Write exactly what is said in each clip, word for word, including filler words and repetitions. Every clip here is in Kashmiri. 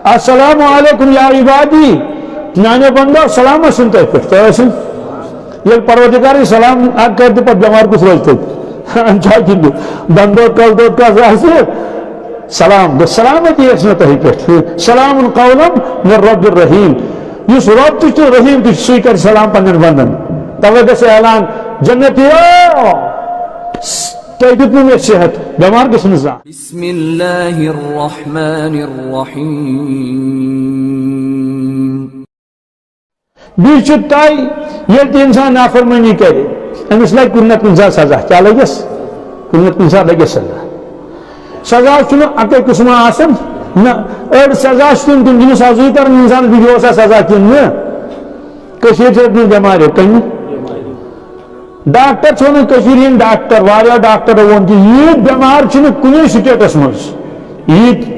السلام علیکم یا عبادی، میانیو بندو، سلام ٲسِن تۄہہِ پٮ۪ٹھ، تۄہہِ ٲسِن؟ ییٚلہِ پروردگارٕے سلام اکھ کرِ تہٕ پتہٕ بٮ۪مار کُس روزِ تَتہِ؟ چھا کِنہٕ دۄد دۄد کس دۄد کس آسہِ؟ سلام، دوٚپ، سلامتی ٲسۍ نہٕ تۄہہِ پٮ۪ٹھ۔ سلام قولا من رب الرحیم۔ یُس رب تہِ چھُ، رحیم تہِ چھُ، سُے کرِ سلام پننٮ۪ن بندن۔ توے گژھِ اعلان، جنتیو، تۄہہِ دیُت نہٕ مےٚ صحت، بٮ۪مار گٔژھِو نہٕ زانٛہہ۔ بسم الله الرحمن الرحيم۔ بیٚیہِ چھُ طے، ییٚلہِ تہِ اِنسان نافرمٲنی کرِ، أمِس لگہِ کُنہِ نتہٕ کُنہِ ساتہٕ سزا۔ کیٛاہ لگٮ۪س؟ کُنہِ نتہٕ کُنہِ ساتہٕ لگٮ۪س سزا۔ سزا چھُنہٕ اَکٕے قٕسمہ آسان، نہ، أڑۍ سزا چھِ تِم، تِم چھِنہٕ سزٕے کران اِنسانَس، بیٚیہِ اوس سا سزا کِنہٕ نہ؟ کٔشیٖرِ چھِ أڑۍ بٮ۪مارِ، کَمہِ؟ ڈاکٹر چھِ وَنان، کٔشیٖرِ ہِنٛدۍ ڈاکٹر، واریاہ ڈاکٹر ووٚن کہِ ییٖتۍ بٮ۪مار چھِنہٕ کُنے سٹیٹَس منٛز، ییٖتۍ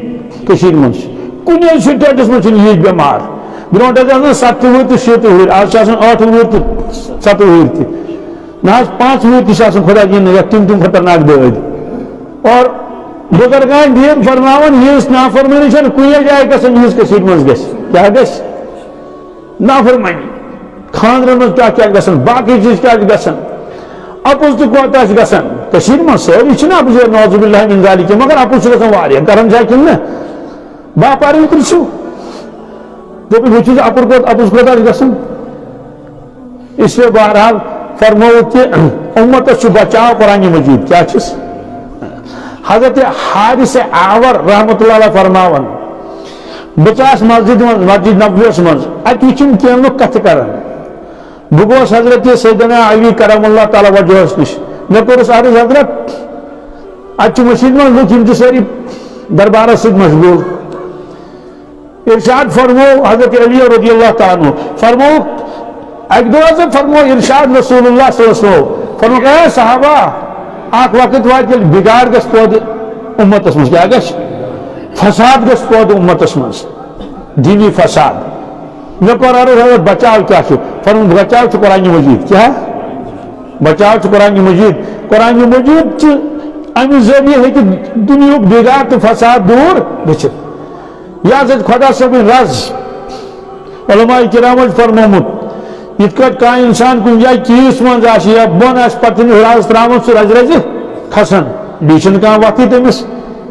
کٔشیٖرِ منٛز چھِ۔ کُنے سٹیٹَس منٛز چھِنہٕ ییٖتۍ بٮ۪مار۔ برونٛٹھ ٲسۍ آسان سَتہٕ وُہُر تہٕ شیٖتھ وُہُر، آز چھِ آسان ٲٹھ وُہُر تہٕ ستہٕ وُہُر تہِ۔ نہ حظ، پانٛژھ وُہُر تہِ چھِ آسان، خۄدا دِیِن نہٕ یَتھ تِم تِم خطرناک دٲدۍ۔ اور بُزرگان دیٖن فرماوان، یِہٕنٛز نافرمٲنی چھَنہٕ کُنے جایہِ گژھان، یِہٕنٛز کٔشیٖرِ منٛز گژھِ۔ کیٛاہ گژھِ؟ نافرمانی۔ خانٛدرن منٛز کیٛاہ کیٛاہ چھُ گژھان، باقٕے چیٖز کیٛاہ چھِ گژھان، اَپُز تہِ کوتاہ چھُ گژھان۔ کٔشیٖرِ منٛز سٲری چھِنہٕ اَپُز، نعوذ باللہ من ذالک، مگر اَپُز چھُ گژھان واریاہ، کران چھا کِنہٕ نہ؟ باپارٮ۪ن تہِ چھُ۔ دوٚپُن، وٕچھِو زِ اَپُر کوت-، اَپُز کوتاہ چھُ گژھان۔ اس لیے بہرحال فرموو کہِ اُمتس چھُ بچاو قرآن مجید۔ کیٛاہ چھُس؟ حضرت حارث اعور رحمۃ اللہ علیہ فرماوان، بہٕ ژاس مسجد منٛز، مسجد نبویس منٛز، اَتہِ وٕچھِم کینٛہہ لُکھ کتھٕ کران۔ بہٕ گوس حضرت سیدنا علی کرم اللہ تعالیٰ وجہس نِش۔ مےٚ کوٚرُس عرض، حضرت، اَتہِ چھِ مسجد منٛز لُکھ، یِم چھِ سٲری دربارس سۭتۍ مشغول۔ ارشاد فرمو حضرت علی رضی اللہ تعالیٰ عنہ، فرمو، اکہِ دۄہ حضرت فرمو ارشاد رسول اللہ صلی اللہ علیہ وسلم، فرمو، اے صحابہ، اکھ وقت واتہِ ییٚلہِ بگاڑ گژھِ پٲدٕ امتس منٛز۔ کیٛاہ گژھِ؟ فساد گژھِ پٲدٕ امتس منٛز، دینی فساد۔ مےٚ کوٚر عرض، حضرت، بچاو کیٛاہ چھُ؟ فرمو، بچاو چھُ قرآن مجید۔ کیٛاہ؟ بچاو چھُ قرآن مجید۔ قرآن مجید چھُ، اَمہِ ذٔریعہٕ ہیٚکہِ دُنیاہُک بگاڑ تہٕ فساد دوٗر گٔژھِتھ۔ یہِ حضرت خۄدا صٲبٕنۍ رز، علماء کرامو چھُ فرمومُت، یِتھ کٲٹھۍ کانٛہہ اِنسان کُنہِ جایہِ کیٖس منٛز آسہِ یا بۄن آسہِ، پتہٕ تٔمِس رز ترٛاوان، سُہ رزِ رزِ کھسان، بیٚیہِ چھُنہٕ کانٛہہ وَتھٕے تٔمِس۔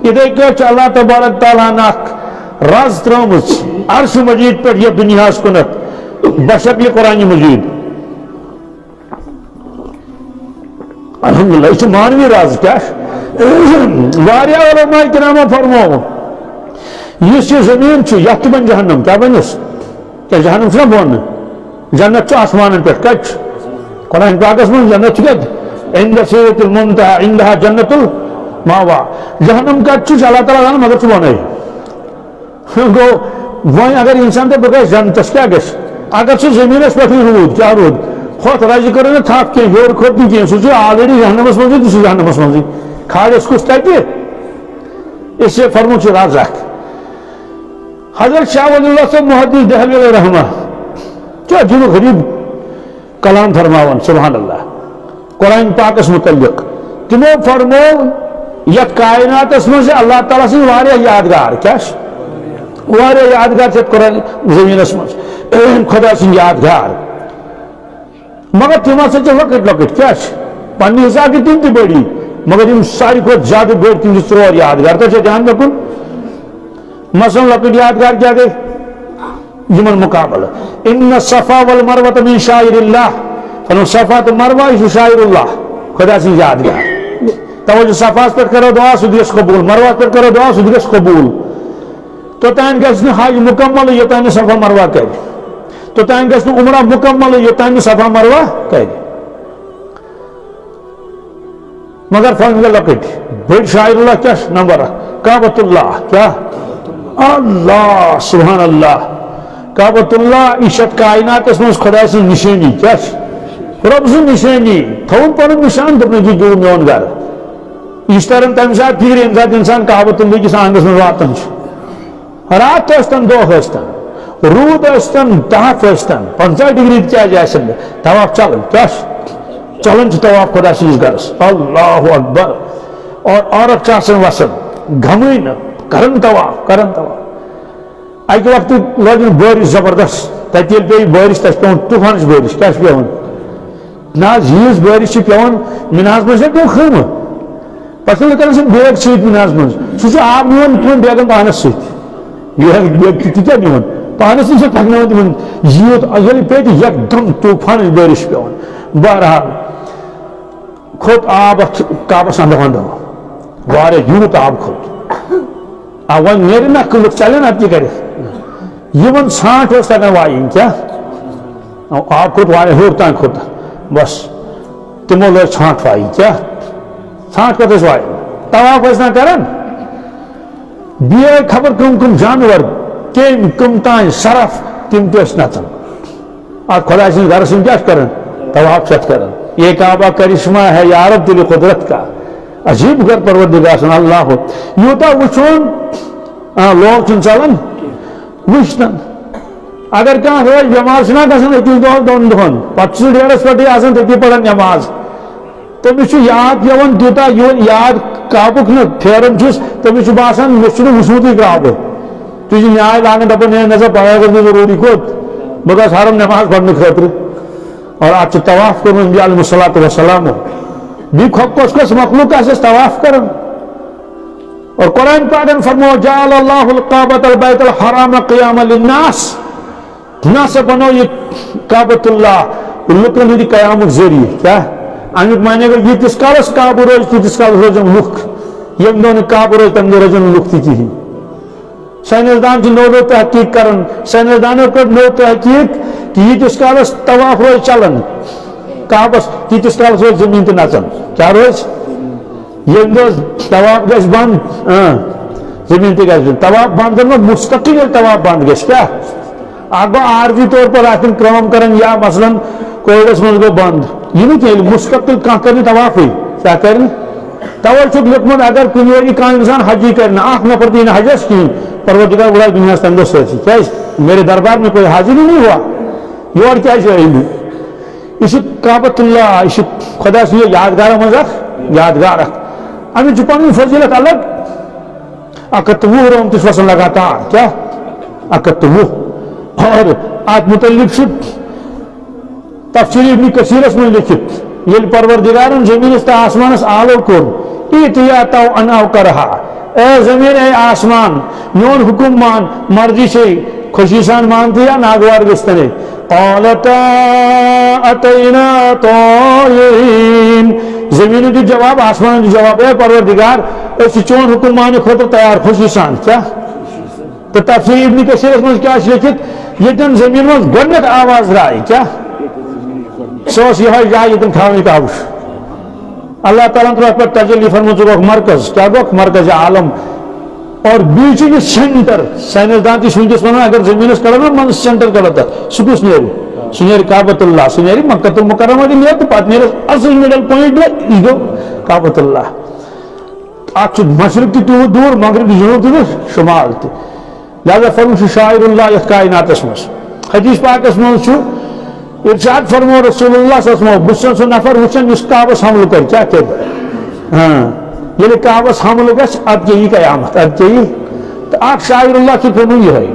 یِتھَے کٲٹھۍ چھُ اللہ تبارک تعالیٰ ہن اکھ رز ترٲومٕژ عرش مجید پٮ۪ٹھ یَتھ دُنیاہَس کُنَتھ، بشکلِ قرآن مجید۔ الحمدللہ، یہِ چھُ مانوی راز۔ کیٛاہ چھُ؟ واریاہ علماء کرامو فرموو، یُس یہِ زٔمیٖن چھُ، یَتھ تہِ بَنہِ جہنم۔ کیٛاہ بَنٮ۪س؟ کیٛاہ جہنم چھُنہ بۄن؟ جنت چھُ آسمانن پٮ۪ٹھ۔ کَتہِ چھُ؟ قرآن پاکس منٛز جنت چھُ کَتہِ؟ عند سدرۃ المنتہیٰ، عندہا جنت المأویٰ۔ جہنم کَتہِ چھُ؟ چھُ اللہ تعالیٰ زانان، مگر چھُ بۄنَے۔ گوٚو، وۄنۍ اگر انسان دپہِ بہٕ گژھٕ جنتس، کیٛاہ گژھِ؟ اگر سُہ زٔمیٖنس پٮ۪ٹھٕے روٗد، کیٛاہ روٗد؟ ہۄتھ رزِ کٔر نہٕ تھپھ کینٛہہ، ہیوٚر کھوٚت نہٕ کینٛہہ، سُہ چھُ already جہنمس منٛزٕے، تہٕ سُہ جہنمس منٛزٕے۔ کھالٮ۪س کُس تتہِ؟ اس لیے فرموو چھُ رز اکھ۔ حضرت شاہ ولی اللہ صٲب محدث دہلوی علیہ رحمہ، کیٛاہ عجیب و غریب کلام فرماوان، سبحان اللہ۔ قرآن پاکس متعلق تِمو فرموو، یتھ کائناتس منٛز چھِ اللہ تعالیٰ سٕنٛدۍ واریاہ یادگار۔ کیٛاہ چھِ؟ واریاہ یادگار چھِ یتھ قرآن زٔمیٖنس منٛز خۄدا سٕنٛدۍ یادگار۔ مگر تِم ہسا چھِ لۄکٕٹۍ لۄکٕٹۍ۔ کیٛاہ چھِ؟ پننہِ حساب چھِ تِم تہِ بٔڑی، مگر یِم ساروی کھۄتہٕ زیادٕ بٔڑۍ، تِم چھِ ژور یادگار۔ تۄہہِ چھا دھیان مےٚ کُن؟ مثلاً لۄکٕٹۍ یادگار کیٛاہ گٔے؟ یِمن مقابلہٕ۔ ان الصفا والمروة من شعائر اللہ۔ فرموو، صفا تہٕ مروہ، یہِ چھُ شعائر اللہ، خۄدا سٕنٛز یادگار۔ توے چھُ صفاہس پٮ۪ٹھ کرو دعا، سُہ تہِ گژھِ قبول، مروہس پٮ۪ٹھ کرو دعا، سُہ تہِ گژھِ قبول۔ توٚتام گژھِ نہٕ حج مکملٕے، یوٚتام نہٕ صفا مروہ کرِ۔ توٚتام گژھِ نہٕ عمرہ مکملٕے، یوٚتام نہٕ صفا مروہ کرِ۔ مگر فرمٲے لۄکٕٹۍ، بٔڑۍ شاعر اللہ کیٛاہ چھِ؟ نمبر اکھ، کعبۃ اللہ۔ کیٛاہ؟ اللہ، سبحان اللہ۔ کعبۃ اللہ، یہِ چھِ اَتھ کائناتس منٛز خۄداے سٕنٛز نِشٲنی۔ کیٛاہ چھِ؟ رۄب سٕنٛز نِشٲنی۔ تھوٚوُن پنُن نِشان، دوٚپُن، یہِ گوٚو میون گرٕ۔ یہِ چھِ تران تَمہِ ساتہٕ فِکرِ، ییٚمہِ ساتہٕ اِنسان کعبۃ اللہ کِس آنٛگنس منٛز واتان چھُ۔ راتھ ٲسۍتن، دۄہ ٲسۍتن، روٗد ٲسۍتن، تاپھ ٲسۍتن، پنٛژاہ ڈگری تہِ کیٛازِ آسن، طواف چلان۔ کیٛاہ چھُ؟ چلان چھُ طواف خۄدا سٕنٛدِس گرس۔ اللہ اکبر۔ اور عورت چھِ آسان وسان، گھمٕے نہٕ، کران طواف، کران طواف۔ اَکہِ وقتہٕ لٲج نہٕ بٲرِش زبردست۔ تَتہِ ییٚلہِ پیٚیہِ بٲرِش، تَتہِ چھِ پٮ۪وان طوٗفانٕچ بٲرِش۔ کیٛاہ چھِ پٮ۪وان؟ نہ حظ، ییٖژ بٲرِش چھِ پٮ۪وان، مِناہَس منٛز چھِنہ تِم خۭمہٕ؟ پَتہٕ چھِ لُکَن آسان بیگ سۭتۍ مِناہَس منٛز، سُہ چھُ آب نِوان تِمَن بیگَن پانَس سۭتۍ۔ بیگ، بیگ تہِ، تہِ کیٛاہ نِوان؟ پانَس سۭتۍ چھِ پَکناوان تِمَن۔ یوٗت ییٚلہِ پیٚیہِ تہِ یَکدَم طوٗفانٕچ بٲرِش چھِ پٮ۪وان۔ بہرحال، کھوٚت آب اَتھ کعبَس اَندَو اَندَو۔ واریاہ یوٗت آب کھوٚت۔ آ، وۄنۍ نیرِ نہ، لُکھ ژَلن اَدٕ کیٛاہ کَرِ؟ یِمَن ژھانٛٹھ ٲس تَگان وایِنۍ، کیٛاہ؟ آ، آب کھوٚت واریاہ ہیوٚر تام کھوٚت۔ بَس، تِمو لٲج ژھانٛٹھ وایِنۍ، کیٛاہ؟ ژھانٛٹھ کَتھ ٲسۍ وایِنۍ؟ طواف ٲسۍ نہ کَران؟ بیٚیہِ خبر کٕم کٕم جانوَر، کٔمۍ، کٕم تام صرف، تِم تہِ ٲسۍ نَژان۔ آ، خۄداے سٕنٛدِس گرس منٛز کیٛاہ چھِ کران؟ طواف چھِ اَتھ کران۔ یہ کعبہ کرشمہ ہے یارب تیری قدرت کا۔ عجیب گھر پروردگار سُنٛد، اللہ۔ یوٗتاہ وٕچھُن، آ، لوگ چھُنہٕ ژلان، وٕچھتن۔ اگر کانٛہہ روزِ بٮ۪مار چھُنہ گژھان أکِس دۄہس دۄن دۄہن، پتہٕ چھُ سُہ ڈیرس پٮ۪ٹھٕے آسان تٔتی پران نٮ۪ماز۔ تٔمِس چھُ یاد پٮ۪وان تیوٗتاہ، یہِ یاد کعبُک نہٕ پھیران چھُس، تٔمِس چھُ باسان، مےٚ چھُنہٕ وٕچھمُتٕے کعبہٕ۔ تُہۍ چھِو نیاے لاگان، دَپان، "ہے، نہ سا، پگاہ گژھِ مےٚ ضروٗری کوٚت؟ بہٕ گژھٕ حرم نٮ۪ماز پرنہٕ خٲطرٕ۔" اور اَتھ چھُ طواف کوٚرمُت انبیاء علیہم الصلوۃ والسلام۔ بیٚیہِ کھۄ-، کۄس کۄس مخلوق آسہِ اَسہِ طواف کران؟ اور قرآن پاکن فرموو، "جعل اللہ الکعبۃ البیت الحرام قیاما للناس۔" نہ سا بنوو یہِ کعبۃ اللہ لُکن ہٕنٛدِ قیامُک ذٔریعہٕ۔ کیٛاہ؟ اَمیُک معنی گوٚو، ییٖتِس کالس کعبہٕ روزِ، تیٖتِس کالس روزن لُکھ۔ ییٚمہِ دۄہ نہٕ کعبہٕ روزِ، تَمہِ دۄہ روزن نہٕ لُکھ تہِ کِہیٖنۍ۔ ساینس دان چھِ نوٚو نوٚو تحقیق کران۔ ساینس دانو کٔر نوٚو تحقیق کہِ ییٖتِس کالس طواف روزِ چلان کعبس، تیٖتِس کالس روزِ زٔمیٖن تہِ نژان۔ کیٛاہ روزِ؟ ییٚمہِ دۄہ طواف گژھِ بنٛد، اۭں، زٔمیٖن تہِ گژھِ بنٛد۔ طواف بنٛد گوٚو مستقل، ییٚلہِ طواف بنٛد گژھِ، کیٛاہ؟ اکھ گوٚو عارضی طور پر آسن کٲم کران، یا مثلاً کووِڈس منٛز گوٚو بنٛد، یہِ نہٕ کینٛہہ، ییٚلہِ مستقل کانٛہہ کرِ نہٕ طوافٕے، کیٛاہ کرِ نہٕ؟ توے چھُکھ لیوٚکھمُت، اگر کُنہِ ؤری کانٛہہ انسان حجی کرِ نہٕ، اکھ نفر تہِ یی نہٕ حجس کِہیٖنۍ، پروردگار بُلایہِ دُنیاہس تمہِ دۄہ سٲرسٕے۔ کیٛازِ؟ میرے دربار میں کوئی حاضر ہی نہیں ہوا۔ یور کیٛازِ آیہِ نہٕ؟ یہِ چھُ کعبۃ اللہ، یہِ چھُ خۄدا سٕنٛدِ یادگارو منٛز اکھ یادگار اکھ۔ اَمِچ چھِ پنٕنۍ فضیلت الگ۔ اَکھ ہَتھ تہٕ وُہ رحمتہٕ چھِ وَسان لگاتار۔ کیٛاہ؟ اَکھ ہَتھ تہٕ وُہ۔ اور اَتھ مُتعلِق چھُ تفسیر ابن کثیرس منٛز لیٚکھِتھ، ییٚلہِ پروردگارن زٔمیٖنس تہٕ آسمانس آلو کوٚر، "ائتیا طوعا او کرہا"، اے زٔمیٖن، اے آسمان، میون حُکم مان، مرضی چھے، خوشی سان مان تہٕ یا ناگوار گٔژھتنے۔ قالتا اتینا طائعین۔ زٔمیٖنن دیُت جواب، آسمانن دیُت جواب، اے پروردگار، أسۍ چھِ چون حُکم ماننہٕ خٲطرٕ تیار، خوشی سان۔ کیٛاہ؟ تہٕ تفسیر ابن کثیرس منٛز کیٛاہ چھُ لیٚکھِتھ؟ ییٚتٮ۪ن زٔمیٖن منٛز گۄڈٕنیتھ آواز درٛاے، کیٛاہ؟ سۄ ٲس یِہوٚے جاے، ییٚتٮ۪ن تھاونٕچ آو۔ اللہ تعالیٰ ہن ترٛوو اَتھ پٮ۪ٹھ تجلی، فرموو، ژٕ گوٚکھ مرکز۔ کیٛاہ گوٚکھ؟ مرکز عالم۔ اور بیٚیہِ چھُ یہِ سینٹر۔ ساینس دان تہِ چھِ وٕنکیٚس وَنان، اگر زٔمیٖنَس کَڑو نا منٛزٕ سینٹر کَڑو تَتھ، سُہ کُس نیرِ؟ سُہ نیرِ کعبۃ اللہ، سُہ نیرِ مکۃ المکرمہ تہِ نیرِ تہٕ پَتہٕ نیرِ اَصٕل مِڈل پوینٹ، یہِ گوٚو کعبۃ اللہ۔ اَتھ چھُ مشرق تہِ تیوٗت دوٗر، مغرب تہِ، جنوب تہِ تہٕ شمال تہِ۔ لہذا فرموو چھُ شاعر اللہ یَتھ کائناتَس منٛز۔ حدیث پاکَس منٛز چھُ ارشاد فرموو رسول اللہ صلی اللہ علیہ وسلم، "بہٕ چھُسَن سُہ نفر وٕچھان یُس کعبَس حملہٕ کَرِ۔" کیٛاہ کَرِ؟ ہاں، ییٚلہِ کعبَس حملہٕ گژھِ، اَدٕ کیٛاہ یی قیامت، اَدٕ کیٛاہ یی؟ تہٕ اَکھ شاعر اللہ چھُ فرموو یِہوٚے۔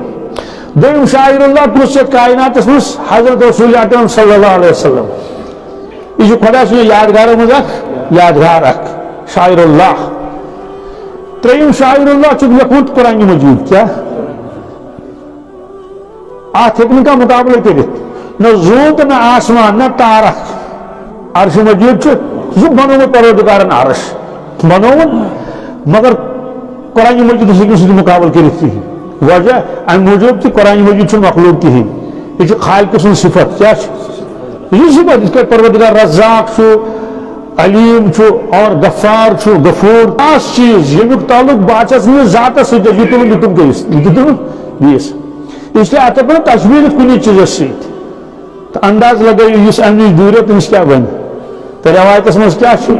دوٚیِم شاعر اللہ کُس چھُ یَتھ کائناتَس منٛز؟ حضرت رسول اکرم صلی اللہ علیہ وسلم۔ یہِ چھُ خۄدا سٕنٛدِ یادگارو منٛز اکھ یادگار اکھ، شاعر اللہ۔ ترٛیٚیِم شاعر اللہ چھُ لیوٚکھمُت قرآن مجید۔ کیٛاہ؟ اَتھ ہیٚکہِ نہٕ کانٛہہ مُقابلہٕ کٔرِتھ، نہ زوٗن تہٕ نہ آسمان، نہ تارک۔ عرش مجید چھُ، یہِ چھُ بنوومُت پروردگارن عرش، بنوومُت، مگر قرآن مجیدس ہیٚکہِ نہٕ سُہ تہِ مُقابلہٕ کٔرِتھ کِہیٖنۍ۔ وجہ اَمہِ موٗجوٗب کہِ قرآن مجید چھُنہٕ مخلوق کِہیٖنۍ، یہِ چھُ خالقہٕ سٕنٛز صفت۔ کیٛاہ چھُ؟ یہِ چھُ صفت، یِتھ پٲٹھۍ پروردگار رزاق چھُ، علیم چھُ اور غفار چھُ، غفور۔ خاص چیٖز، ییٚمیُک تعلق بہٕ چھَس نہٕ ذاتَس سۭتۍ، یہِ تُلُن، یہِ تُلُن کٔمِس؟ یہِ تُلُن بیٚیِس۔ اس لیے اَتھ ہٮ۪کو نہٕ تشبیہ دِتھ کُنہِ چیٖزَس سۭتۍ۔ تہٕ انداز لگٲیِو، یُس اَمہِ نِش دوٗرِ، تٔمِس کیٛاہ بَنہِ؟ تہٕ رٮ۪وایتَس منٛز کیٛاہ چھُ؟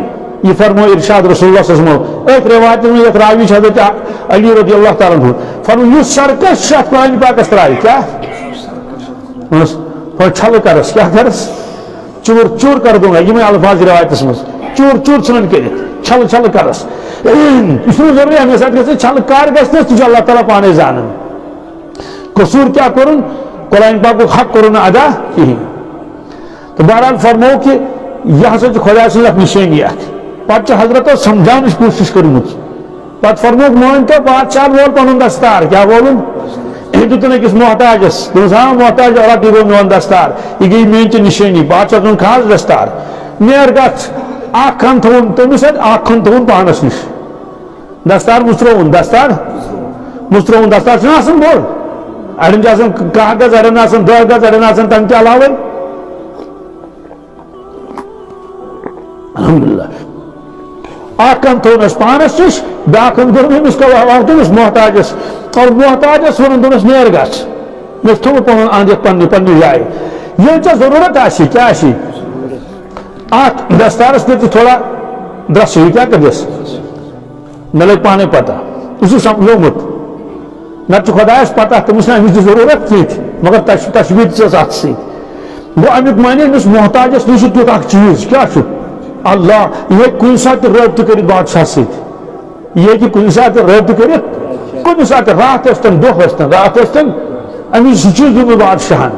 یہِ فرموو ارشاد رسول اللہ صلی اللہ علیہ وسلم۔ أتھۍ رٮ۪وایتَس منٛز یَتھ راوی چھِ حضرت علی رضی اللہ تعالیٰ عنہ۔ فرموو، یُس سرکش چھُ اَتھ قرآن پاکَس ترٛایہِ، کیٛاہ؟ بس، وۄنۍ چھَلہٕ کَرَس، کیٛاہ کَرَس؟ چور چور کر دوں گا، یِمے الفاظ رِوایتَس منٛز، چور چور ژھٕنن کٔرِتھ، چھَلہٕ چھَلہٕ کَرَس۔ یہِ چھُنہٕ ضروٗری ہمیشہِ ساتہٕ گژھِ، چھَلہٕ کَر گژھِ تہٕ سُہ چھُ اللہ تعالیٰ پانَے زانان۔ قصوٗر کیٛاہ کوٚرُن؟ قرآن پاکُک حق کوٚرُن نہٕ ادا کِہیٖنۍ۔ تہٕ بہرحال فرموو کہِ یہِ ہسا چھِ خۄداے سٕنٛز اکھ نِشٲنی اکھ۔ پتہٕ چھِ حضرتس سمجھاونٕچ کوٗشِش کٔرمٕژ۔ پتہٕ فرمووُکھ، مٲنۍ تو بادشاہ وول پنُن دستار، کیٛاہ وولُن؟ أمۍ دیُت نہٕ أکِس محتاجس، دوٚپُس، ہاں محتاج، رۄپیہِ گوٚو میون دستار، یہِ گٔے میٲنۍ تہِ نِشٲنی، بادشاہ سُنٛد خاص دستار۔ نیر گژھ، اکھ کھن تھوٚوُن تٔمِس اَتہِ، اکھ کھن تھوٚوُن پانس نِش۔ دستار مُژرووُن، دستار مُژرووُن، دستار چھُنہ آسان بوٚڑ، اَڑٮ۪ن چھُ آسان کاہ گز، اَڑٮ۪ن آسان دہ گز، اَڑٮ۪ن آسان تَمہِ تہِ علاوَے۔ الحمدللہ۔ اکھ کھن تھوٚو نس پانس نِش، بیٛاکھ کھن کوٚر أمِس کباب، اکھ دوٚپُس محتاجس، اور محتاجس ووٚنُن، دوٚپُس، نیر گژھ، مےٚ چھُ تھوٚومُت پنُن اَنٛد یَتھ پننہِ، پننہِ جایہِ۔ ییٚلہِ ژےٚ ضروٗرت آسی، کیٛاہ آسی؟ اَتھ دستارس کٔرۍ ژٕ تھوڑا درٛسہٕ ہیوٗ، کیٛاہ کٔرۍزٮ۪س؟ مےٚ لٔج پانے پتہ، یہِ چھُ سمجھومُت۔ نتہٕ چھُ خۄدایس پتہ، تٔمِس چھُنہٕ اَمِچ تہِ ضروٗرت کینٛہہ تہِ، مگر تش-، تشبیہ تہِ چھس اتھ سۭتۍ۔ گوٚو، امیُک معنی أمِس محتاجس نِش چھُ تیُتھ اکھ چیٖز، کیٛاہ چھُ؟ اللہ، یہِ ہیٚکہِ کُنہِ ساتہٕ تہِ رٲبطہٕ کٔرِتھ بادشاہس سۭتۍ۔ یہِ ہیٚکہِ کُنہِ ساتہٕ تہِ رٲبطہٕ کٔرِتھ، کُنہِ ساتہٕ تہِ، راتھ ٲسۍتن، دۄہ ٲسۍتن، راتھ ٲسۍتن، أمِس چھُ چیٖز دیُتمُت بادشاہن،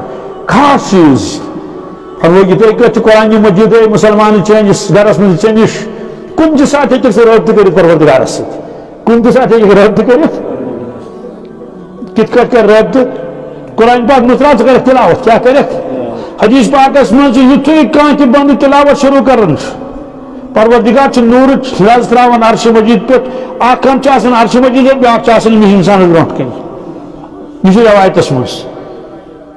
خاص چیٖز۔ فرموو، یِتھَے کٲٹھۍ چھُ قرآنِ مجیٖد، اے مُسلمان، چٲنِس گرس منٛز، ژےٚ نِش کُنہِ تہِ ساتہٕ ہیٚککھ ژٕ رٲبطہٕ کٔرِتھ پروردگارس سۭتۍ۔ کُنہِ تہِ ساتہٕ ہیٚکہِ رٲبطہٕ کٔرِتھ۔ کِتھ کٲٹھۍ کَرِ رٲبطہٕ؟ قرآن پاک مٔژراو، ژٕ کَرَکھ تِلاوت۔ کیٛاہ کَرَکھ؟ حدیث پاکَس منٛز چھُ، یُتھُے کانٛہہ تہِ بنٛدٕ تِلاوت شروٗع کَران چھُ، پروردگار چھُ نوٗرٕچ رز ترٛاوان عرشِ مجیٖد پٮ۪ٹھ۔ اَکھ کَن چھُ آسان عرشِ مجیٖد پٮ۪ٹھ، بیٛاکھ چھُ آسان أمِس اِنسانَس برٛونٛٹھ کَنہِ۔ یہِ چھُ رٮ۪وایتَس منٛز۔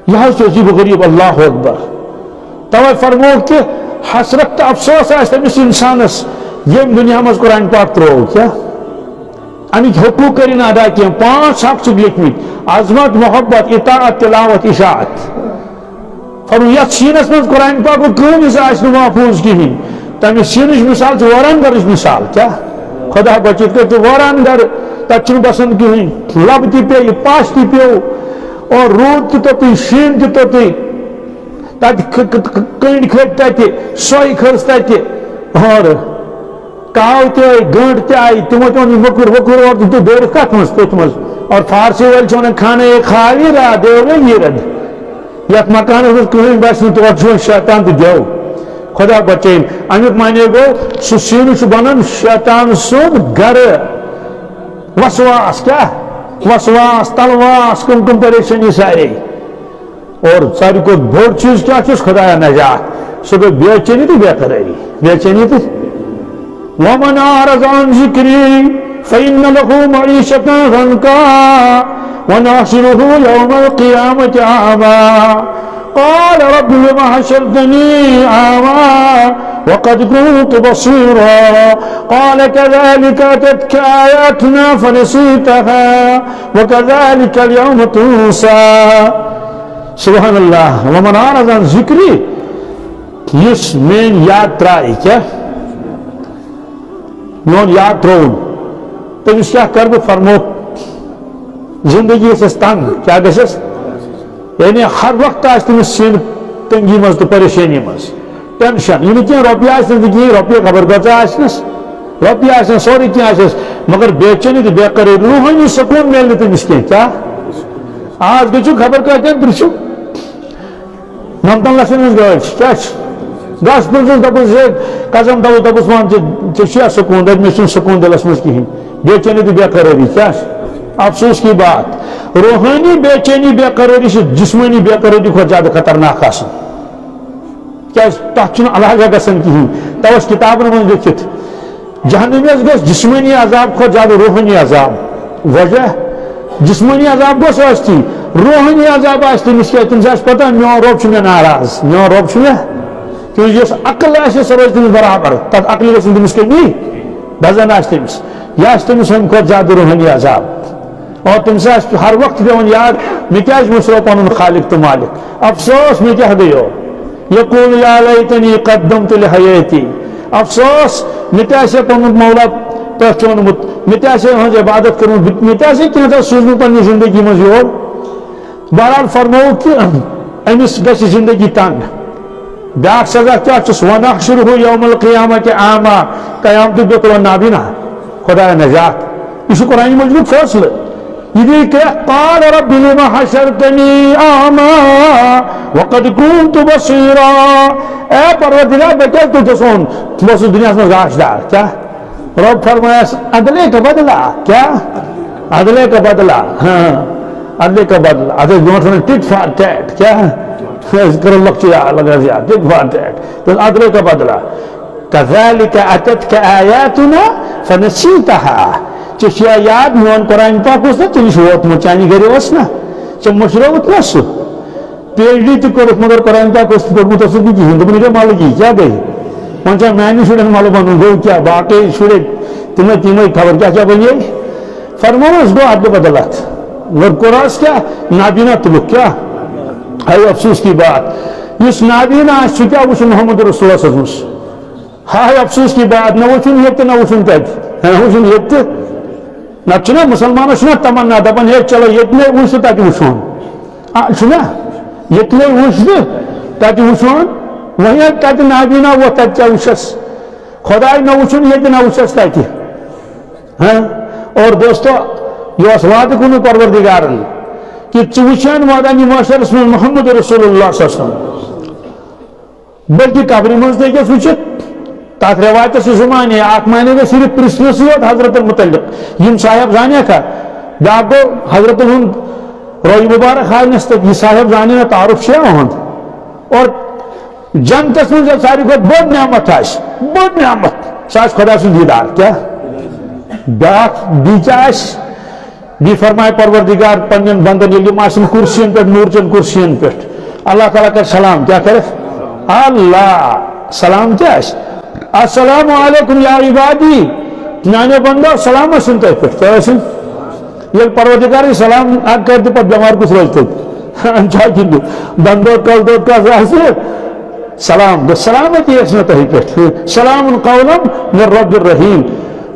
یہِ حظ چھُ عجیٖب و غریٖب، اللہ اکبر۔ توے فرموو کہِ حسرت تہٕ افسوس آسہِ تٔمِس انسانس، ییٚمۍ دُنیا منٛز قرآن پاک ترٛوو۔ کیٛاہ؟ اَمِکۍ حقوٗق کٔرِن ادا کینٛہہ۔ پانٛژھ حق چھِکھ لیکھمٕتۍ: عظمت، محبت، اطاعت، تلاوت، اشاعت۔ فرموو، یتھ سیٖنس منٛز قرآن پاکُک کٕہٕنۍ حصہٕ آسہِ نہٕ محفوظ کِہیٖنۍ، تٔمِس سیٖنٕچ مثال چھِ وٲران گرٕچ مثال۔ کیٛاہ؟ خدا بچٲیِتھ کٔرِتھ، وٲران گرٕ، تتہِ چھُنہٕ بسان کِہیٖنۍ، لبہٕ تہِ پیٚیہِ، پاش تہِ پیوٚو، اور روٗد تہِ توٚتُے، شیٖن تہِ توٚتُے، تَتہِ کٔ-، کٔ-، کٔنٛڈۍ کھٔتۍ تَتہِ، سۄے کھٔژ تَتہِ، اور کاو تہِ آیہِ، گٔنٛڈ تہِ آیہِ، تِمو تہِ ووٚن، یہِ موٚکُر ووٚکُر، اور دِتُکھ دٲرِتھ کَتھ منٛز؟ پٔتھۍ منٛز۔ اور فارسی وٲلۍ چھِ وَنان، خانہ خالی را دیو گٔے ویٖرَن۔ یَتھ مکانَس منٛز کٕہٕنۍ بَسہِ نہٕ، تورٕ چھُ وۄنۍ شیطان تہٕ دیو۔ خدا بچٲیِن۔ اَمیُک معنی گوٚو، سُہ سیٖنہٕ چھُ بَنان شیطان سُنٛد گَرٕ۔ وسواس کیٛاہ؟ وسواس، تلواس، کٕم کٕم پریشٲنی سارے۔ اور ساروی کھۄتہٕ بوٚڑ چیٖز کیٛاہ چھُس؟ خدایا نجات۔ سُہ گوٚو بے چینی تہٕ بے قرٲری۔ بے چینی تہٕ ومن اعرض عن ذکری فإن له معیشة ضنکا ونحشره یوم القیامة اعمی قال رب لم حشرتنی اعمی وقد كنت بصیرا قال كذلك أتتك آیاتنا فنسیتها وكذلك اليوم تنسى۔ سبحان اللہ۔ ومن اعرض عن ذکری، یُس میٲنۍ یاد ترٛایہِ، کیٛاہ؟ میون یاد ترٛووُن، تٔمِس کیٛاہ کَرٕ بہٕ؟ فرمو، زندگی گژھٮ۪س تنگ۔ کیٛاہ گژھٮ۪س؟ یعنی ہر وقتہٕ آسہِ تٔمِس سیٖنہٕ تنگی منٛز تہٕ پریشٲنی منٛز۔ ٹینشن، یہِ نہٕ کینٛہہ، رۄپیہِ آسہِ نہٕ کِہیٖنۍ، رۄپیہِ خبر کۭژاہ آسنَس، رۄپیہِ آسن، سورُے کینٛہہ آسٮ۪س، مگر بے چینی تہٕ بے قرٲری، روحٲنی سکوٗن میلہِ نہٕ تٔمِس کینٛہہ۔ کیٛاہ؟ آز گٔژھِو خبر کۭتٮ۪ن پرٛژھِو، نَمتَن لَچھَن ہٕنٛز گٲڑۍ چھِ، کیٛاہ چھِ؟ گژھ پرٛژھُس، دَپُس، ہے، قسم دَپُس، دَپُس، وَن ژٕ، ژےٚ چھُیا سکوٗن؟ دَپہِ، مےٚ چھُنہٕ سکوٗن دِلَس منٛز کِہیٖنۍ۔ بے چینی تہٕ بے قرٲری، کیٛاہ چھِ؟ افسوس کی بات۔ روحٲنی بے چینی، بے قرٲری چھِ جسمٲنی بے قرٲری کھۄتہٕ زیادٕ خطرناک آسان۔ کیٛازِ؟ تَتھ چھُنہٕ علاجہ گژھان کِہیٖنۍ۔ تَوَے چھُ کِتابَن منٛز لیٚکھِتھ، جہنمیَس گژھِ جسمٲنی عذاب کھۄتہٕ زیادٕ روحٲنی عذاب۔ وجہ؟ جسمٲنی عذاب گوٚژھ ٲسۍتھٕے، روحٲنی عذاب آسہِ تٔمِس کیٛازِ؟ تٔمِس آسہِ پَتہ، میون رۄب چھُ مےٚ ناراض، میون رۄب چھُ مےٚ، تٔمِس یۄس عقل آسہِ، سۄ روزِ تٔمِس برابر، تَتھ عقلہِ گژھِ نہٕ تٔمِس کٔمی دَزان آسہِ تٔمِس۔ یہِ آسہِ تٔمِس ہُمہِ کھۄتہٕ زیادٕ روحٲنی عذاب۔ اور تٔمِس آسہِ ہر وقت پٮ۪وان یاد، مےٚ کیٛازِ مٔشرو پنُن خالق تہٕ مالک؟ افسوس، مےٚ کیٛاہ گٔیو؟ یقول یا لیتنی قدمت لحیاتی۔ افسوس، مےٚ تہِ آسہِ ہے پنُن مولا پہچونمُت، مےٚ تہِ آسہِ ہے یِہٕنٛز عبادت کٔرمٕژ، بہٕ، مےٚ تہِ آسہِ ہے کینٛژھا سوٗزمُت پننہِ زندگی منٛز یور۔ بہرحال فرمووُکھ کہِ أمِس گژھِ زندگی تنگ۔ بیٛاکھ سزا کیٛاہ چھُس؟ ونحشرہ یوم القیامہ اعمی، قیامتُک دۄہ تُلن نابینا۔ خدایا نجات۔ یہِ چھُ قرآنِ مجیدُک فٲصلہٕ۔ یہِ گٔے کرٛٮ۪کھ، قال رب لم حشرتنی اعمی وقد كنت بصیرا۔ اے پروردگار، بہٕ کیٛازِ تُلتھس اوٚن؟ بہٕ اوسُس دُنیاہَس منٛز گاش دار۔ کیٛاہ؟ رب فرمایس، عدلے کا بدلہ۔ کیٛاہ؟ عدلے کا بدلہ۔ ہاں، عدلے کا بدلہ۔ اَتھ ٲسۍ برونٛٹھ وَنان tit for tat۔ کیٛاہ؟ أسۍ کَرو لۄکچہِ یا-، لگا زیادٕ، tit for tat۔ تہٕ عدلے کا بدلہ۔ كذلك أتتك آياتنا فنسيتها۔ ژےٚ چھُیا یاد میون قرآن پاک اوس نا، ژےٚ نِش ووتمُت، چانہِ گرِ اوس نا، ژےٚ مٔشرٲوُتھ نا سُہ؟ پی ایچ ڈی تہِ کوٚرُتھ، مگر قرآن پاک اوس نہٕ پوٚرمُت، اوسُکھ نہٕ کِہیٖنۍ۔ دوٚپُن، یہِ کیٛاہ مَلہٕ یی، کیٛاہ گٔے؟ وۄنۍ چھا میٛانہِ شُرٮ۪ن مَلہٕ بَنُن؟ گوٚو کیٛاہ؟ باقٕے شُرۍ تِمَے تِمَے، خبر کیٛاہ کیٛاہ بَنے۔ فرمووُس، گوٚو اَدلہٕ بدل اَتھ۔ مگر کوٚر اَس کیٛاہ؟ نابینا تُلُکھ کیٛاہ؟ ہے افسوس کی بات۔ یُس نابینا آسہِ، سُہ کیٛاہ وٕچھِ محمد رسول اللہ صلی اللہ علیہ وسلم؟ ہاے افسوس کی بات، نہ وٕچھُن ییٚتہِ تہِ، نہ وٕچھُن تَتہِ۔ نہ وٕچھُن ییٚتہِ تہِ۔ نَتہٕ چھُنہ مُسلمانَس چھُنہ تمنا، دَپان، ہے چلو ییٚتہِ نَے وٕچھ تہٕ تَتہِ وٕچھون۔ آ، چھُنہ؟ ییٚتہِ نَے وٕچھ تہٕ تَتہِ وٕچھون۔ وۄنۍ ییٚلہِ تَتہِ نابینا ووت، تَتہِ کیٛاہ وٕچھَس؟ خۄداے نہ وٕچھُن ییٚتہِ، نہ وٕچھَس تَتہِ۔ ہاں؟ اور دوستو، یہِ اوس وعدٕ گوٚمُت پروردگارن کہِ ژٕ وٕچھن مٲدانِ محشرس منٛز محمد رسول اللہ صلی اللہ علیہ وسلم۔ بلکہ قبرِ منٛز تہِ ہیٚکٮ۪س وٕچھِتھ۔ تَتھ رٮ۪وایتَس چھِ زٕ معنی، اَکھ معنی گوٚو صرف پرٛژھنَسٕے یوت حضرتن مُتعلق، یِم صاحب زانیکھا۔ بیٛاکھ گوٚو حضرتن ہُنٛد روی مُبارک ہاونَس تہٕ یہِ صاحب زانہِ نہٕ تعارُف چھُ یِہُنٛد۔ اور جنتَس منٛز یۄس ساروی کھۄتہٕ بٔڑ نعمت آسہِ، بٔڑ نعمت، سۄ آسہِ خۄدا سُنٛد دیٖدار۔ کیٛاہ؟ بیٛاکھ بیٚیہِ کیٛاہ آسہِ؟ بیٚیہِ فرمایہِ پروردگار پننٮ۪ن بندن، ییٚلہِ یِم آسن کُرسین پٮ۪ٹھ، نوٗر چٮ۪ن کُرسین پٮ۪ٹھ، اللہ تعالیٰ کرِ سلام۔ کیٛاہ کرٮ۪کھ؟ اللہ۔ سلام کیٛاہ آسہِ؟ السلام علیکم یا عبادی، میانیو بندو، سلام ٲسِن تۄہہِ پٮ۪ٹھ۔ کیٛاہ ٲسِن؟ ییٚلہِ پروردگارٕے سلام اکھ کرِ تہٕ پتہٕ بٮ۪مار کُس روزِ تیٚلہِ؟ چھا کِنہٕ؟ دندو کل دود کس آسہِ؟ سلام گوٚو، سلامتی ٲسۍ مےٚ تۄہہِ پٮ۪ٹھ۔ سلام قولا من رب الرحیم۔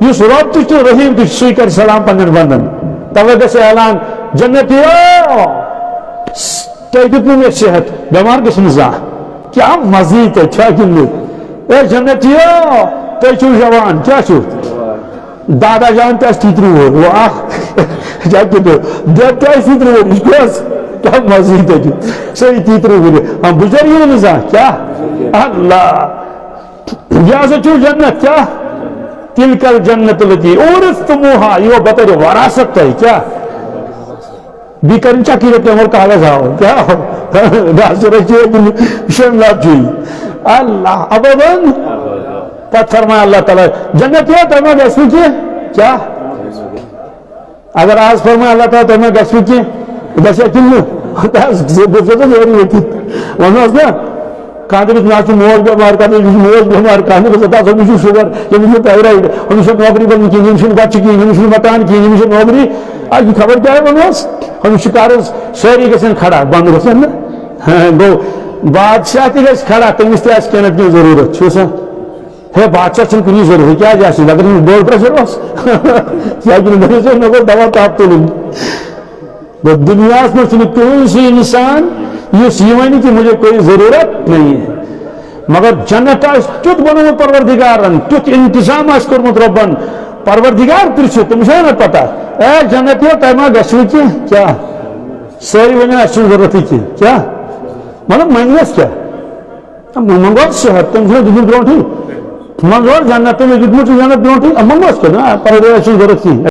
یُس رب تہِ چھُ، رحیم تہِ چھُ، سُے کرِ سلام پننٮ۪ن بندن۔ توے گژھِ اعلان، جنتیو، تۄہہِ دیُت نہٕ مےٚ صحت، بٮ۪مار گٔژھِو نہٕ زانٛہہ۔ کیٛاہ مزٕ یی تۄہہِ، چھا کِنہٕ نہٕ؟ اے جنتیو، تُہۍ چھِو جوان، کیٛاہ چھِو؟ دادا جان تہِ آسہِ تیٖترِ وُہُر، وۄنۍ اکھ جاے کِنہٕ دٮ۪د تہِ آسہِ تیٖترِ وُہُر، یہِ چھُ کیٛاہ حظ؟ کیٛاہ مَزٕ یی تَتہِ؟ سٲری تیٖترِ وُہُرِ۔ ہاں، بُزرگ یِیہِ نہٕ زانٛہہ، کیٛاہ؟ اللہ۔ یہِ ہسا چھُو جنت، کیٛاہ؟ تِلکل جنت التی اورثتموہا، یہِ گوٚو بطورِ وراثت تۄہہِ، کیٛاہ؟ بیٚیہِ کَرٕنۍ چکری رٮ۪تھ کیٛاہ وَل کاغذ ہاوُن، کیٛاہ؟ گاسہٕ رَچھِ یہِ شٮ۪ن لَچھ چھُے۔ اللہ، ابداً۔ پتہٕ فرمایہِ اللہ تعالیٰ، جنتیو، تۄہہِ ما گژھِوٕ کینٛہہ؟ کیٛاہ؟ اگر آز فرمایہِ اللہ تعالیٰ، تۄہہِ ما گژھِوٕ کینٛہہ؟ گژھِ کِنہٕ نہٕ؟ بہٕ چھُس سٲری ؤتھِتھ۔ وَنہٕ حظ نا، کانٛہہ دَپہِ، مےٚ حظ چھُ موج بٮ۪مار، کانٛہہ دَپہِ، یہِ چھُ موج بٮ۪مار، کانٛہہ دَپہِ، ہَتہٕ حظ، أمِس چھُ شُگر، أمِس چھُ تھایرایِڈ، أمِس چھُنہٕ نوکری بَنُن کِہیٖنۍ، أمِس چھُنہٕ بَچہِ کِہیٖنۍ، أمِس چھُنہٕ مکان کِہیٖنۍ، أمِس چھُنہٕ نوکری۔ اَتہِ چھُ خبر کیٛاہ وَنہوس؟ أمِس چھُ قرض، سٲری گژھن کھڑا، بنٛد گژھن نہٕ۔ ہاں، گوٚو، بادشاہ تہِ گژھِ کھڑا، تٔمِس تہِ آسہِ کینٛہہ نَتہٕ کینٛہہ ضروٗرت، چھُ سا؟ ہے، بادشاہ چھُنہٕ کُنی ضروٗرت، کیٛازِ آسہِ نہٕ؟ اگر أمِس blood pressure اوس، یا کِنہٕ دٔپِس ہے، مےٚ گوٚو دوا تاپھ تُلُن۔ گوٚو، دُنیاہَس منٛز چھُنہٕ کٕہٕنۍ سُہ اِنسان، یُس یہِ وَنہِ کہِ مجھے کوئی ضرورت نہیں ہے۔ مگر جنت آسہِ تیُتھ بنومُت پروردگارن، تیُتھ انتظام آسہِ کوٚرمُت رۄبن۔ پروردگار پرژھِ، تٔمِس چھےٚ نہ پتہ، اے جنتیو، تۄہہِ ما گژھِوٕ کینٛہہ؟ کیٛاہ؟ سٲری ؤنِو، اَسہِ چھُنہٕ ضروٗرتٕے کینٛہہ۔ کیٛاہ؟ مطلب، منٛگنَس کیٛاہ؟ منٛگوس صحت، تٔمۍ چھُنہ دیُتمُت برونٛٹھٕے۔ منٛگوس جنت، تٔمۍ دیُتمُت چھُ جنت برونٛٹھٕے۔ منٛگوس کیٛاہ؟ نہ، پروردگار، اَسہِ چھُنہٕ ضروٗرت کِہیٖنۍ،